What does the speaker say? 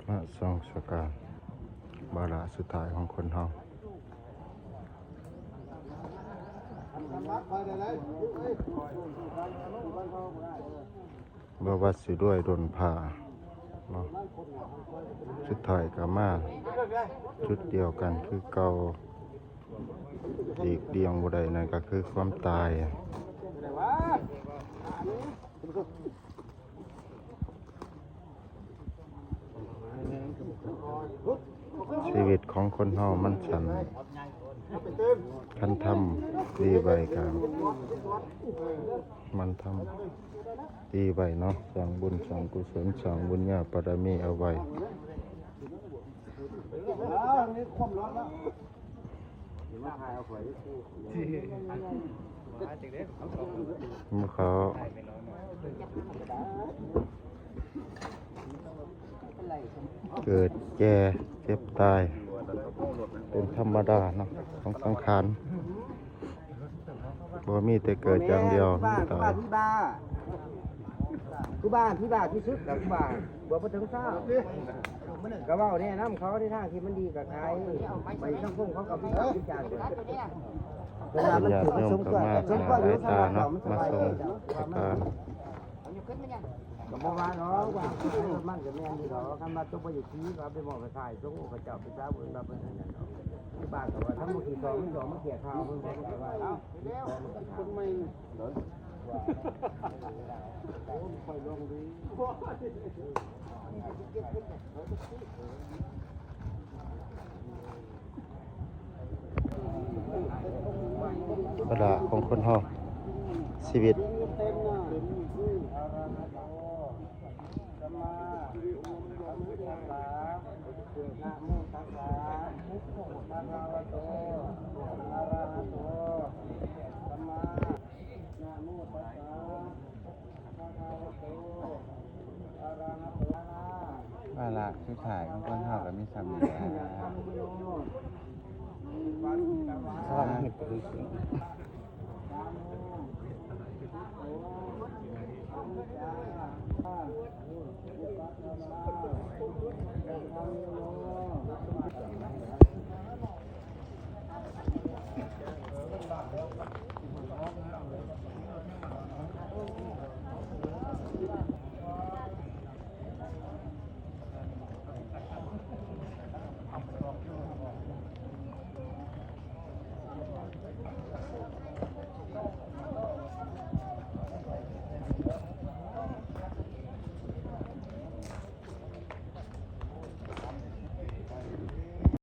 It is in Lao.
ມາສ່ອງສະການວາລະສຸດທ້າຍຂອງຄົນເຮົາ. ບໍ່ວ່າຊິລວຍດົນພ້າເນາະ ສຸດທ້າຍກໍມາຈຸດດຽວກັນຄືເກົ່າ. ຫຼີກລ່ຽງບໍ່ໄດ້ນັ້ນກໍຄືຄວາມຕາຍ. ຊີວິດຂອງຄົນເຮົາມັນສັ້ນ, ຄັນທຳດີໄວກໍມັນທຳດີໄວເນາະ, ສ້າງບຸນສ້າງກຸສົນ, ສ້າງບຸນຍາບາລະມີເອົາໄວ້. ເມື່ອເຂົາເກີດແກ່ເຈັບຕາຍເປັນທຳມະດາເນາະ ຂອງສັງຂານ, ບໍ່ມີແຕ່ເກີດຢ່າງດຽວ ມີຕາຍ. ຄູບາ ຜີບ້າທີ່ສຸດແລ້ວ ຄູບາ ບວກບໍ່ເຖິງຊາວ ກໍເວົ້າແນະນຳເຂົາໃນທາງທີ່ມັນດີກໍຂາຍໄປ. ສັງຄົມເຂົາກໍວິພາກວິຈານກັນ. ເພິ່ນວ່າມັນຖືກ ມັນສົມຄວນ ສົມຄວນຢູ່ສຳລັບເຮົາ ມັນສະບາຍໃຈເນາະ. ກໍບໍ່ວ່າດອກ ວ່າມັນກໍແມ່ນຢູ່ດອກ. ຄັນວ່າຕົກບໍ່ຢູ່ທີ່ ກໍເອົາໄປມອບໃຫ້ຂາຍ ສົງອົງຂະເຈົ້າໄປຊາ ເພິ່ນວ່າເພິ່ນອັນນັ້ນດອກ. ຄືບາດກໍວ່າທຳບໍ່ຖືກຕ້ອງ ມັນຢອມມາເສຍຂ່າວ ເພິ່ນກໍວ່າ ເອົາແລ້ວ ຄົນໃໝ່ ເວລາຂອງຄົນເຮົາ ຊີວິດ. ວາລະສຸດທ້າຍຂອງຄົນເຮົາກໍມີສ່ຳນີ້ແຫຼະ. ສະບາຍດີ.